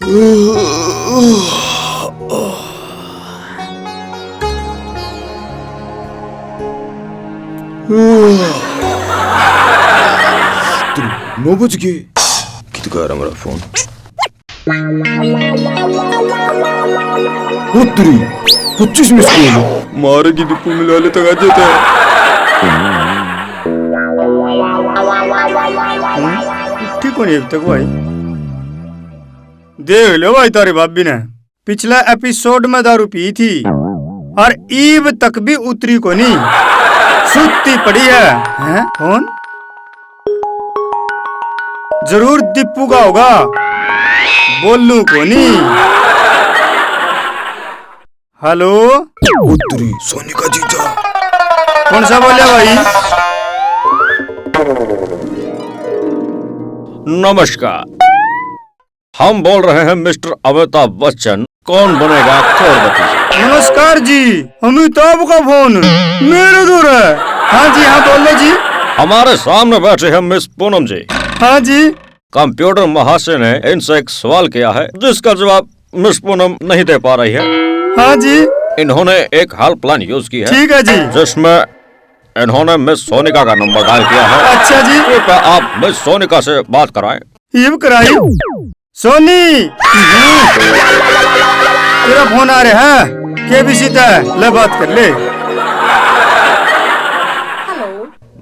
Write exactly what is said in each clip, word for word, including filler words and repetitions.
नौ बज गए। कित कर मेरा फोन? उतरी, पच्चीस मिस कॉल। मारे की दुप्पू मिला ले तक आज था। ठीक होने अब तक भाई। देख लो भाई, तारी भाभी ने पिछला एपिसोड में दारू पी थी और ईब तक भी उतरी कोनी, सुत्ती पड़ी है। हैं? कौन? जरूर दीपू का होगा, बोलूं कोनी। हेलो। उतरी सोनी का जीजा। कौन सा बोले भाई? नमस्कार, हम बोल रहे हैं मिस्टर अमिताभ बच्चन, कौन बनेगा करोड़पति। नमस्कार जी, अमिताभ का फोन मेरे दूर है। हाँ जी, हाँ, बोलो जी। हमारे सामने बैठे हैं मिस पूनम जी। हाँ जी। कंप्यूटर महाशय ने इनसे एक सवाल किया है, जिसका जवाब मिस पूनम नहीं दे पा रही है। हाँ जी। इन्होंने एक हेल्पलाइन यूज़ की है, ठीक है जी। जिसमें इन्होंने मिस सोनिका का नंबर डायल किया है। अच्छा जी। कृपया आप मिस सोनिका से बात कराएं। इब कराई। सोनी, तेरा फोन आ रहा है, केबीसी तै, ले बात कर ले। हेलो।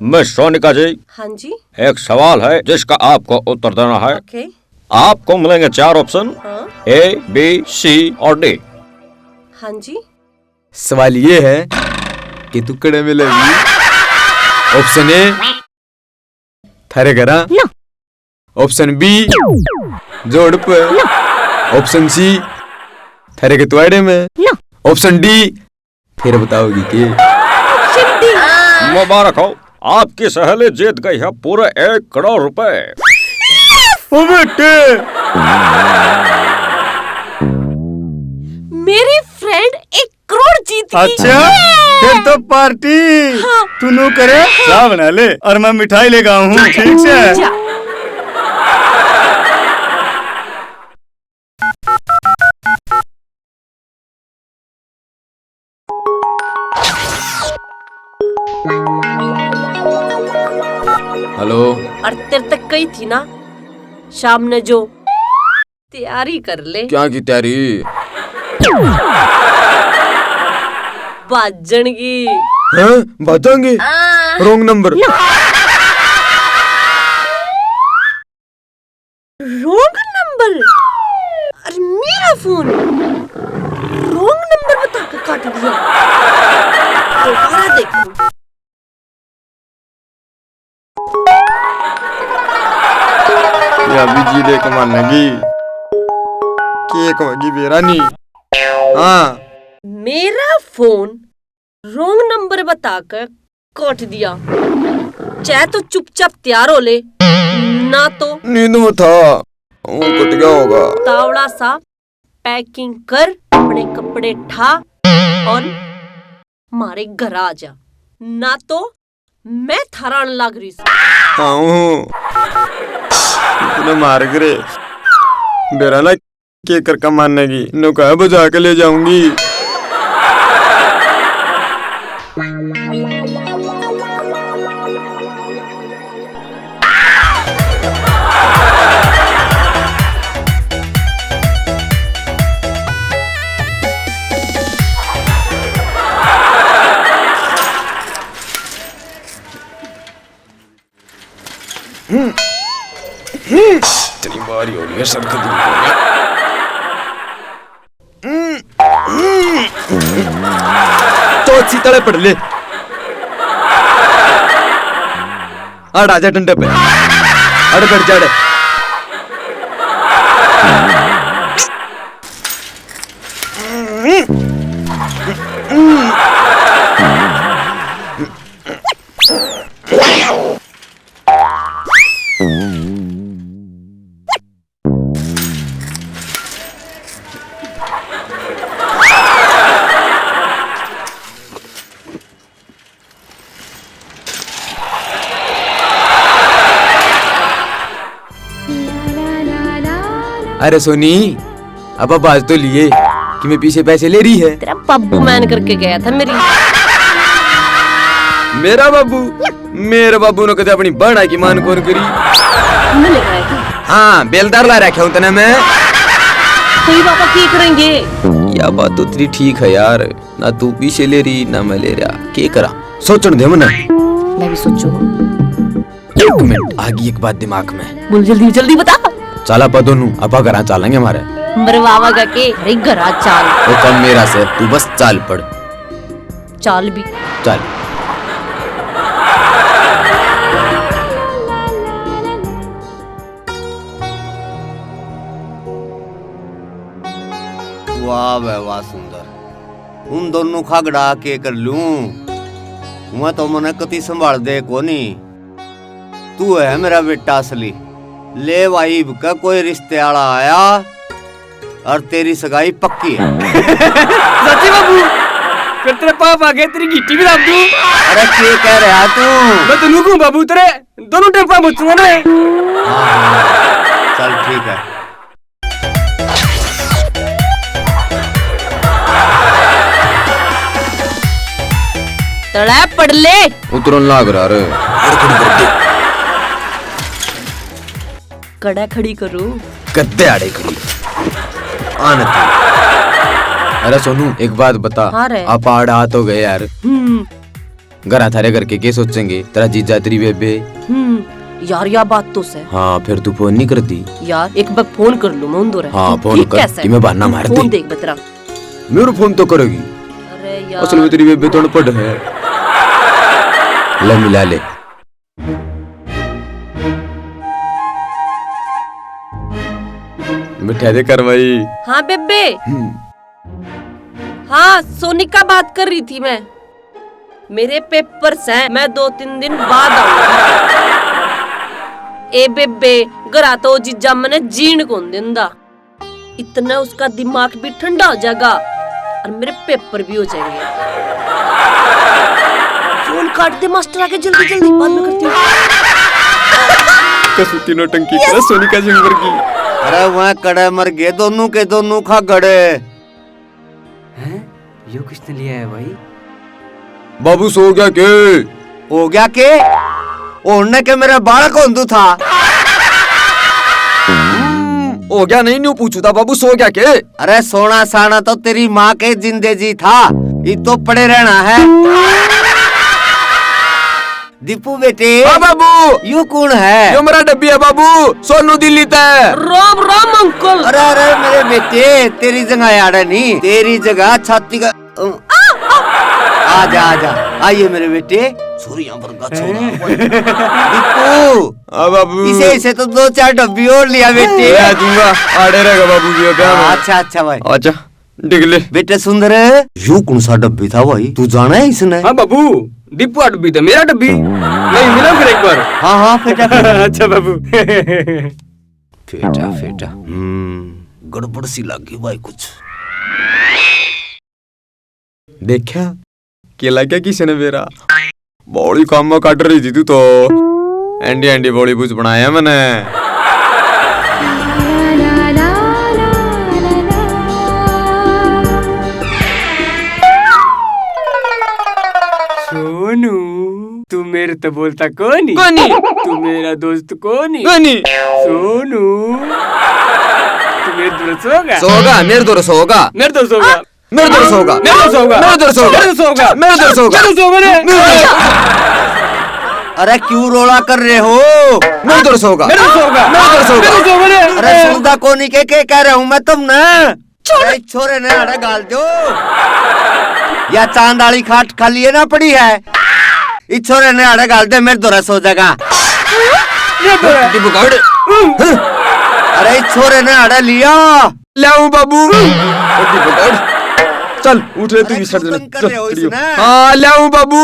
मिस सोनिका जी, हाँ जी। एक सवाल है जिसका आपको उत्तर देना है। ओके। आपको मिलेंगे चार ऑप्शन, हाँ। ए, बी, सी और डी। हाँ जी। सवाल ये है कि तू कड़े मिलेगी। ऑप्शन ए, थारे घरा। नो। ऑप्शन बी, जोड़ पे। नो। ऑप्शन सी, थारे के तुआड़े में। नो। ऑप्शन डी, फिर बताओगी के? Option D. मुबारक हो, आपकी सहेली जीत गई है पूरे एक करोड़ रुपए। ओ बेटे। मेरी फ्रेंड एक करोड़ जीत गई। अच्छा, ये! फिर तो पार्टी। हाँ। तू नू करे, हाँ। चाय बना ले और मैं मिठाई लेकर आऊँ हूँ, ठीक से? जा। हेलो। और तेरे तक कही थी ना, शाम ने जो तैयारी कर ले। क्या की तैयारी? भाजण की। हैं? भाजांगे? आ। Wrong number. Wrong number? अरे मेरा फोन रॉन्ग नंबर बता के काट दिया। दोबारा देखो। या बिजी देख मानेगी। के कहोगी बेरा नी? हाँ। मेरा फोन रॉन्ग नंबर बता के काट दिया। चाहे तो चुपचाप तैयार हो ले, ना तो नींद में था, वो कट गया होगा। तावड़ा सा पैकिंग कर, अपने कपड़े ठा और म्हारे घर आ जा, ना तो मैं थारा आण लाग रही सूं। हाँ हूँ। तूने मार करे। बेरा ना के करका मानेगी, नुका बुझा के ले जाऊंगी। तेरी बारी हो रही है, सर, कभी नहीं हो रहा। तो अच्छी तरह पढ़ ले। अड़ आजा डंडे पे। अड़ बैठ जा, अड़। अरे सोनी, अब बाज तो लिए कि मैं पीछे पैसे ले रही है। तेरा बाबू मान करके गया था मेरी। मेरा बाबू? मेरे बाबू ने कदे अपनी बहना की मान कौन करी। तूने लेकर आया क्या? हाँ, बेलदार ला रखा हूँ तने मैं। तो ये पापा क्या करेंगे? या बात तो तेरी ठीक है यार, ना तू पीछे ले रही ना मैं ले रहा, के करा? सोचण दे मने। मैं भी सोचू। एक मिनट, आ गई एक बात दिमाग में। बोल जल्दी, जल्दी बता। चल आपा दोनों, आपा घरां चालेंगे मारे। मरवावागा के? अरे घरा चाल। वो काम मेरा से, तू बस चाल पड़। चाल भी। चल। वाह बे वाह सुंदर, उन दोनों खागड़ा के कर लूं, वह तो मने कती संभाल दे कोनी। तू है मेरा बेटा असली। ले भाई, इब का कोई रिश्ते आला आया और तेरी सगाई पक्की है। सच्ची बाबू? फिर तेरे पाप आ गए, तेरी गिट्टी भी दाब दूं। अरे के कह रहा तू? मैं तो नुकूं बाबू, तेरे दोनों टेपा मुचूंगा ना। हाँ, हाँ, चल ठीक है। तड़ा पड़ ले। उतरन लाग रहा रे। कड़ा खड़ी करो। कद्दे आड़े खड़ी। आन तू। अरे सोनू, एक बात बता। हाँ रे। आप आड़ा आ तो गए यार। हम्म। घरा थारे घर के के सोचेंगे, तेरा जीजा, तेरी बेबे? हम्म, यार, या बात तो सै। हाँ, फिर तू फोन नहीं करती? यार, एक बार फोन कर लूं मैं उन दो रे। हाँ, फोन कर, कि मैं बहाना मार फोन दी। देख बतरा। मेरे फोन तो करेगी। अरे यार। असल में तेरी बेबे तो अनपढ़ है। ले मिला ले। बिठा दे कर भाई। हाँ बेबे। हम्म। हाँ, सोनिका बात कर रही थी मैं। मेरे पेपर से, मैं दो तीन दिन बाद आऊंगा। ए बेबे, घरा तो जीजा मने जीण कोन दिंदा। इतने उसका दिमाग भी ठंडा हो जाएगा और मेरे पेपर भी हो जाएंगे। फोन काट दे मास्टर आके, जल्दी जल्दी, बाद में करती हूँ। कसूती नौटंकी करे सोनिका सिंह वर्गी। अरे वह कड़े मर गए दोनों के दोनों खागड़े। हैं? यो किसने लिया है भाई? बाबू सो गया के? हो गया के? होने के मेरा बालक होंदू था। हम्म, हो गया नहीं, न्यू पूछू था बाबू, सो गया के? अरे सोना साना तो तेरी माँ के जिंदे जी था, ये तो पड़े रहना है। दीपू बेटे। हाँ बाबू। यू कौन है? यो मेरा डब्बी है बाबू, सोनू दिल्ली तै। राम राम अंकल। अरे अरे मेरे बेटे, तेरी जगह आड़ा नहीं, तेरी जगह छाती का, अ, आ, आ। आजा आजा, आइए मेरे बेटे। छोरियां वर्गा छोरा। दीपू। हाँ बाबू। इसे इसे तो दो चार डब्बी और लिया बेटे। ले आ दूंगा, आड़े रहेगा बाबू जी, ब्याह में। अच्छा अच्छा भाई। अच्छा। डिगले। बेटे सुंदर, यू कौन सा डब्बी था भाई? तू जाना है इसने? हाँ बाबू, दीपू आ डब्बी था, मेरा डब्बी। नहीं मिला फिर एक बार। हाँ हाँ, फेटा फेटा। अच्छा बाबू। फेटा फेटा। हम्म, गड़बड़ सी लगी भाई कुछ। देखा, के लाग्या किसी ने बेरा? बड़ी काम में काट रही थी तू तो। एंडी एंडी बड़ी बुझ बनाया मैंने। सोनू, तू मेरे तो बोलता कोनी। कोनी। तू मेरा दोस्त कोनी। कोनी। सोनू, तू मेरे दोस्त होगा। सोगा, मेरे दोस्त होगा। मेरे दोस्त होगा। मेरे दर से होगा। मेरे दर से होगा। मेरे दर से होगा। मेरे दर से होगा। मेरे दर से होगा। मेरे दर से होगा रे। मेरे दर से होगा। अरे क्यों रोला कर रहे हो? मेरे दर से होगा। मेरे दर से होगा। मेरे दर से होगा। मेरे दर से होगा रे। अरे सुनता कोनी के, के कह रहा हूँ मैं तुमने? अरे इस छोरे ने अड़े गाल दो। या चांद आली खाट खाली है ना पड़ी है। इस छोरे ने अड़े गाल दे, मेरे दर से हो जाएगा। ये तो है। टिप्पू काट। अरे इस छोरे ने अड़े लिया। ल्याऊं बाबू। ओटी पकड़। चल, उठ रे, तू अरे भी सर क्यों जने। तंग कर रहे हो इसने? हाँ, ल्याऊं बाबू।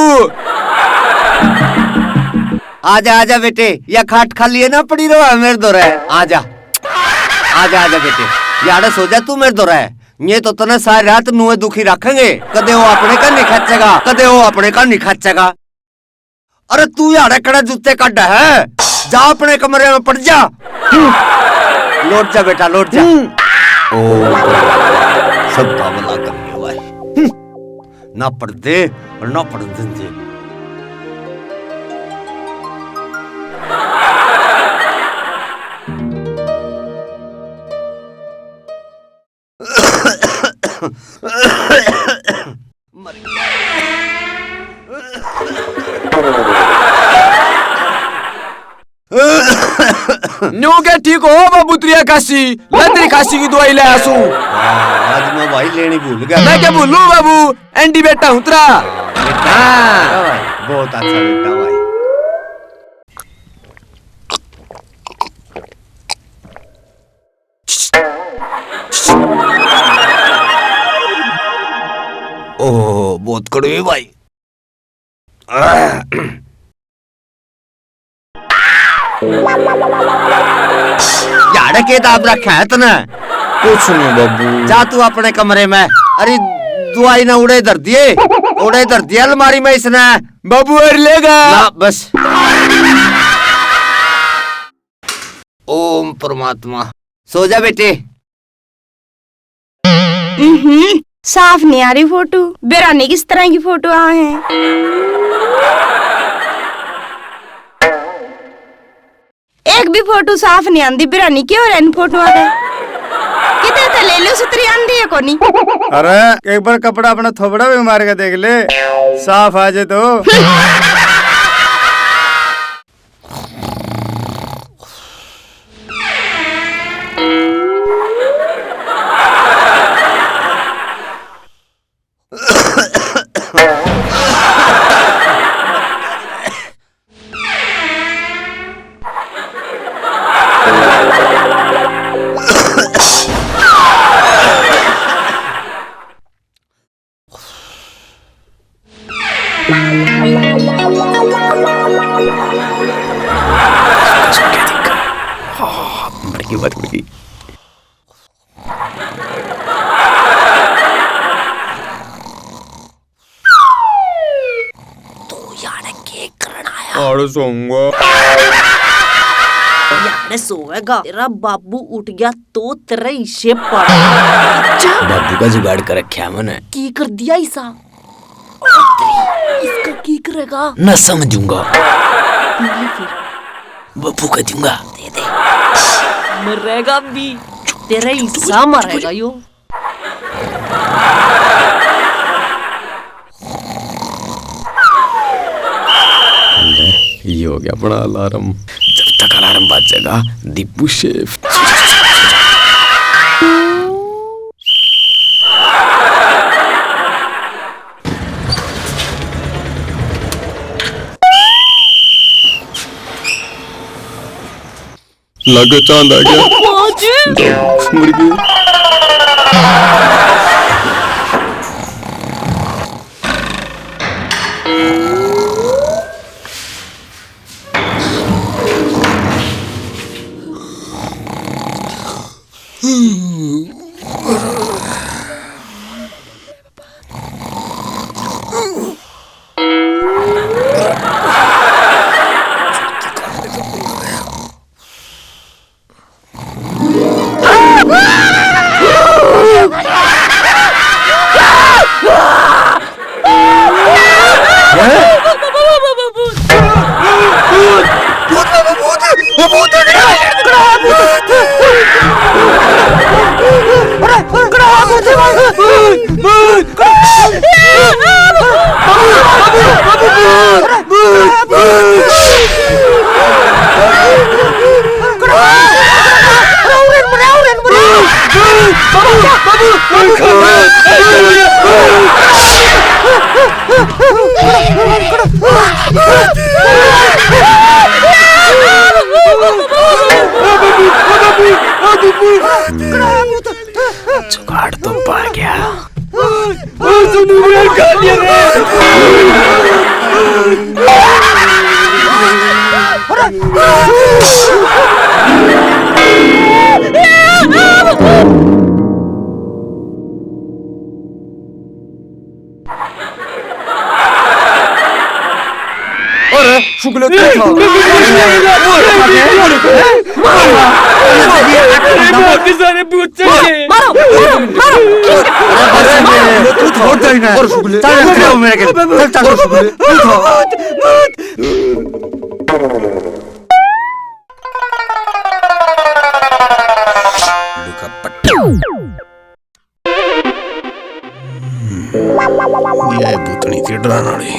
आजा, आजा बेटे, या खाट खाली है ना पड़ी रहो, मेरे दो रहे। आजा, आजा, आजा बेटे, याडे सो जा तू मेरे दो रहे। ये तो तने सारी रात नुए दुखी रखेंगे। कदे वो अपने का नहीं खचेगा, कदे वो अपने का नहीं खचेगा। अरे तू यार कड़ा जूते काढ़ा है, जा अपने कमरे में पड़ जा। लौट जा बेटा, लौट जा। ओ, सबका भला कर ले भाई। हम्म, ना पढ़ते और ना पढ़न देंदे। न्यू के ठीक हो बाबू, त्रिया खासी, लंदरी खासी की दवाई ले आसू। हाँ, आज मैं भाई लेनी भूल गया। मैं क्या भूलू बाबू, एंडी बेटा हूँ तेरा। हाँ। बहुत अच्छा बेटा भाई। ओह, बहुत कड़वी भाई। यार, के दाब रखा है तने? कुछ नहीं बाबू। जा तू अपने कमरे में। अरे, दवाई ना उड़े धर दिए, उड़े धर दिए अलमारी में इसने। बाबू, और लेगा? ना, बस। ओम परमात्मा। सो जा बेटे। हम्म, साफ नहीं आ रही फोटो। बेरानी किस तरह की फोटो आ है? एक भी फोटो साफ नहीं आंदी। बेरानी क्यों रहे इन फोटोआं पे? कितने तो ले लो, सुतरी आंदी है कोनी। अरे, एक बार कपड़ा अपना थोबड़ा भी मार के देख ले, साफ आ जाए तो। तू याने के करण आया? अरे सोऊंगा। याने सोएगा? तेरा बाबू उठ गया तो तेरे हिस्से पड़। अच्छा। बाबू का जुगाड़ कर रखा है मैंने। की कर दिया ऐसा? इसका की करेगा? ना समझूंगा। पी ले फिर। बाबू का दूंगा। दे दे। मरेगा भी। तेरा हिस्सा मरेगा यो। ले, ये हो गया अपना अलार्म। जब तक अलार्म बाजेगा, दीपू सेफ। लागे चांद आ गया। मर गया। जुगाड़ तो पा गया। अरे, शुक्ल तो था। आपके सारे भूत चढ़ गए। मारो, मारो, मारो। अरे, तू तो बहुत डरना है। और शुक्ल। चल, चल, मेरे के। चल, चल, शुक्ल। तू तो। ये भूतनी थी डराने वाली।